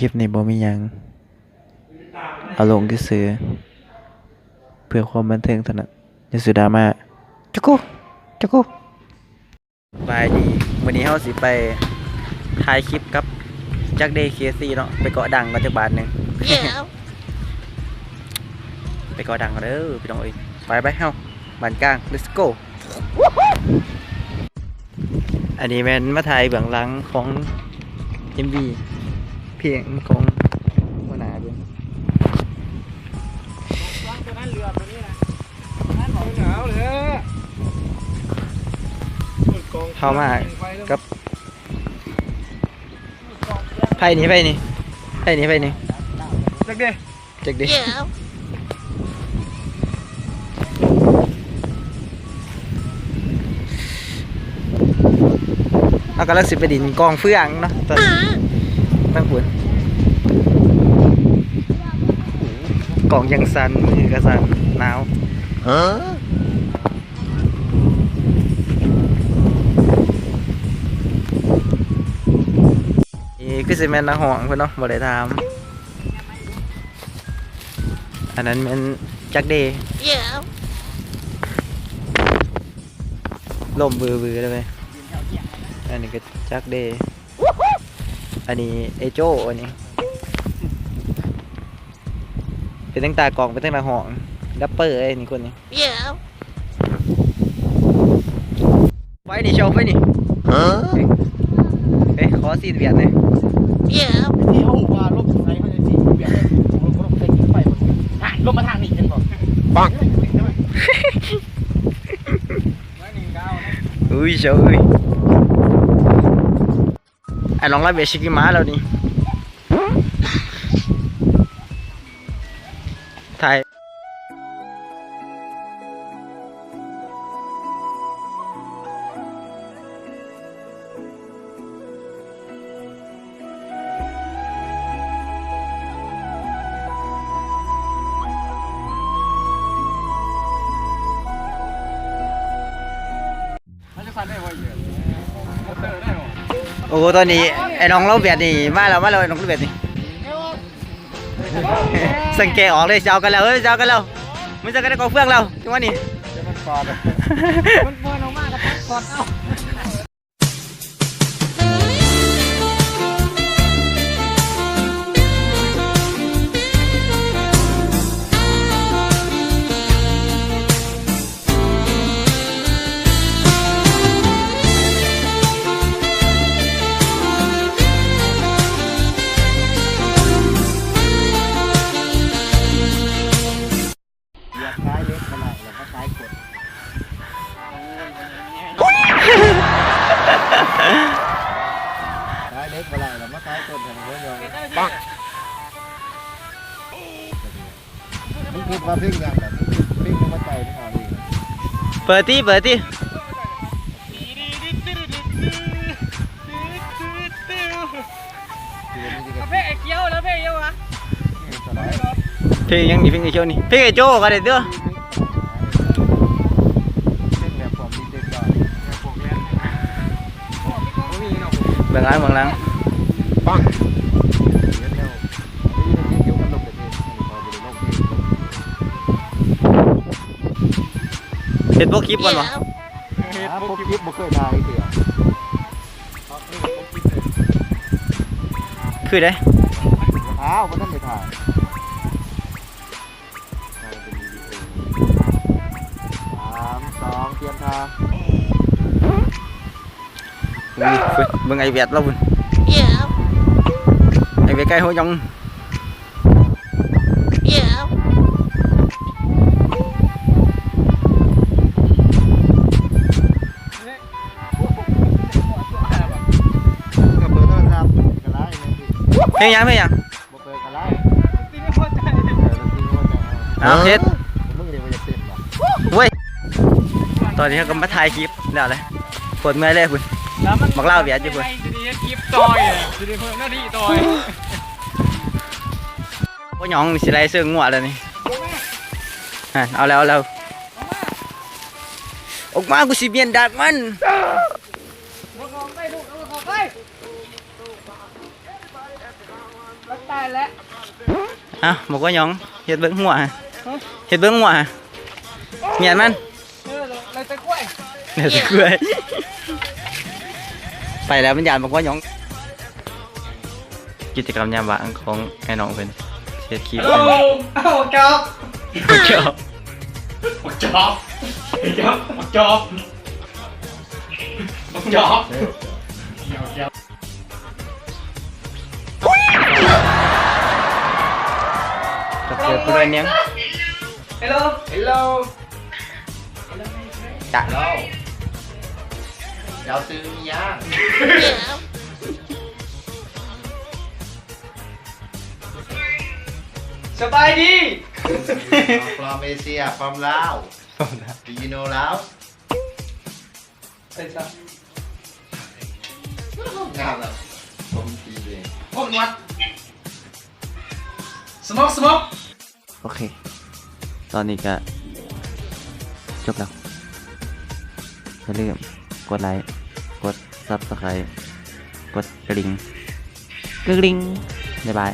ຄລິບນີ້ບໍ່ມີຫຍັງ ເອົາລົງຊື່ໆ ເພື່ອຄວາມບັນເທີງເທົ່ານັ້ນ ຢ່າສູ່ດຣາມາ ຈັກກູ ຈັກກູ. ສະບາຍດີ ມື້ນີ້ເຮົາຊິໄປຖ່າຍຄລິບກັບຈັກເດ ເຄຊີ ເນາະ ໄປເກາະດັງກ່ອນຈັກບາດໜຶ່ງ ໄປເກາະດັງເດີ້ພີ່ນ້ອງເອີຍ ໄປ ໄປ ເຮົາ ບ້ານກາງ let's go. ອັນນີ້ແມ່ນມາຖ່າຍເບື້ອງຫຼັງຂອງເອັມວີເພງຂອງຫົວໜ້າເພິ່ນ ເຮົາມາກັບ ໃຜນີ້ ໃຜນີ້ ໃຜນີ້ ໃຜນີ້ ຈັກເດ ຈັກເດ ເຮົາກຳລັງຊິໄປຫຼິ້ນກອງເຟືອງເນາະ ຕອນນີ້ ທາງພຸ້ນ ກອງຍັງສັ່ນ ມືກະສັ່ນ ໜາວ. ນີ້ຄືຊິແມ່ນນັກຮ້ອງເພິ່ນເນາະ ບໍ່ໄດ້ຖາມ. ອັນນັ້ນແມ່ນຈັກເດ ລົມວືໆເລີຍເວີຍ. ອັນນີ້ກໍຈັກເດ ອັນນີ້ເອໂຈ້ ອັນນີ້ເປັນທັງຕາກ້ອງ ເປັນທັງນັກຮ້ອງ ແຣັບເປີເລີຍນີ້ຄົນນີ້. ໄປນີ້ ໂຊໄປນີ້ ຮະ ເອີຍ ຂໍຊີນຫວຽດແດ່ ທີ່ເຮົາຮູ້ວ່າລົມໃສ ເຮົາຈະຊີນຫວຽດ ລົມໃສກິນໄຟ ຫັ້ນ ລົມມາທາງນີ້ ເຫັນບໍ່ ປັງ ອຸ້ຍ ໂຊເອີຍ. ໄອ້ນ້ອງລາເວຊິກິມາແລ້ວນີ້ ຖ່າຍ. ໂອ້ ຕອນນີ້ໄອ້ນ້ອງລາວຫວຽດນີ້ມາແລ້ວ ມາແລ້ວ ໄອ້ນ້ອງລາວຫວຽດນີ້ ສັງເກດອອກເລີຍ ຊິເອົາກັນແລ້ວ ເອີ ຊິເອົາກັນແລ້ວ ມັນຈະກັນໄດ້ກອງເຟືອງແລ້ວ ຈັງຫວະນີ້ ມັນເປີດອອກມາກໍຕັດກ່ອນ ເອົ້າ. ຢາກຂາຍເຫຼັກບໍ່ໄດ້ ແລ້ວມາຂາຍກົດ ຂາຍເຫຼັກບໍ່ໄດ້ ແລ້ວມາຂາຍກົດ ໃຫ້ມັນເລີຍ ປັງ. ມຶງຄິດວ່າເພງຫຍັງລະ ເພງໃນຫົວໃຈມຶງເອົາເລີຍ ເປີດຕິ ເປີດຕິ. ເພງໄອ້ຂຽວ ເພງຫຍັງນີ້ ເພງໄອ້ຂຽວນີ້ ເພງໄອ້ໂຈ້ກໍໄດ້ເດີ້ ເບື້ອງຫຼັງ ເບື້ອງຫຼັງ ປັງ. ເຮັດປົກຄລິບກ່ອນບໍ່? ເຮັດປົກຄລິບ ບໍ່ເຄີຍຖ່າຍເທື່ອ ຄືໃດ? ອ້າວ ບໍ່ທັນໄດ້ຖ່າຍ ສາມ ສອງ ຕຽມຖ່າຍ. ເບິ່ງ ເບິ່ງໄອ້ແວດລາວພຸ້ນ ໄອ້ແວດໄກ່ຫົວຫຍອງ ເພງຫຍັງ ເພງຫຍັງ? ບໍ່ເປີດກໍໄດ້ ເອີ ລະຕິງຫົວໃຈ ເອົາ ເຮັດ ມຶງນີ້ບໍ່ຢາກເຕັ້ນຫວະ ເວີຍ. ຕອນນີ້ເຮົາກໍມາຖ່າຍຄລິບແລ້ວແຫຼະ ໂຄດເມື່ອຍເລີຍພຸ້ນ ບັກລາວຫວຽດຢູ່ພຸ້ນ ຊິໄດ້ເຮັດຄລິບຕໍ່ອີກ ຊິໄດ້ເພີ່ມໜ້າທີ່ຕໍ່ອີກ. ໂອ້ຍ ຫຍອງຊິໄລ່ເຊິ່ງງົວແລ້ວນີ້ ຫັ້ນ ເອົາແລ້ວ ເອົາແລ້ວ ອອກມາ ກູຊິມ້ຽນດາກມັນ. ຕາຍແລ້ວ. ອ້າວ ບັກຫົວຫຍອງ ເຮັດເບິ່ງຫົວ ເຮັດເບິ່ງຫົວ ແມ່ນມັນ ເອີ ແລ້ວແຕ່ກ້ວຍ ແລ້ວແຕ່ກ້ວຍ. ໄປແລ້ວ ມັນຢ້ານບັກຫົວຫຍອງ. ກິດຈະກຳຍາມວ່າງຂອງອ້າຍນ້ອງເພິ່ນ ເຮັດຄລິບ. ເອົາ ເອົາ ຈອບ ຈອບ ຈອບ ຈອບ ຈອບ ຈອບ. ເຈົ້າເກີດຜູ້ໃດນຽງ? Hello Hello ຈະ Hello ເຈົ້າຊື່ອີຫຍັງ? ສະບາຍດີ. From Asia, from Lao. Do you know Lao? ໃສ່ຊະ ງາມແລ້ວ ຜົມຕີເດ ຜົມໜວດ ສະໝອກ ສະໝອກ. ໂອເຄ ຕອນນີ້ກະຈົບແລ້ວ. ຢ່າລືມກົດໄລຄ໌ ກົດ Subscribe ກົດກະດິ່ງ ກະດິ່ງ. ບາຍບາຍ.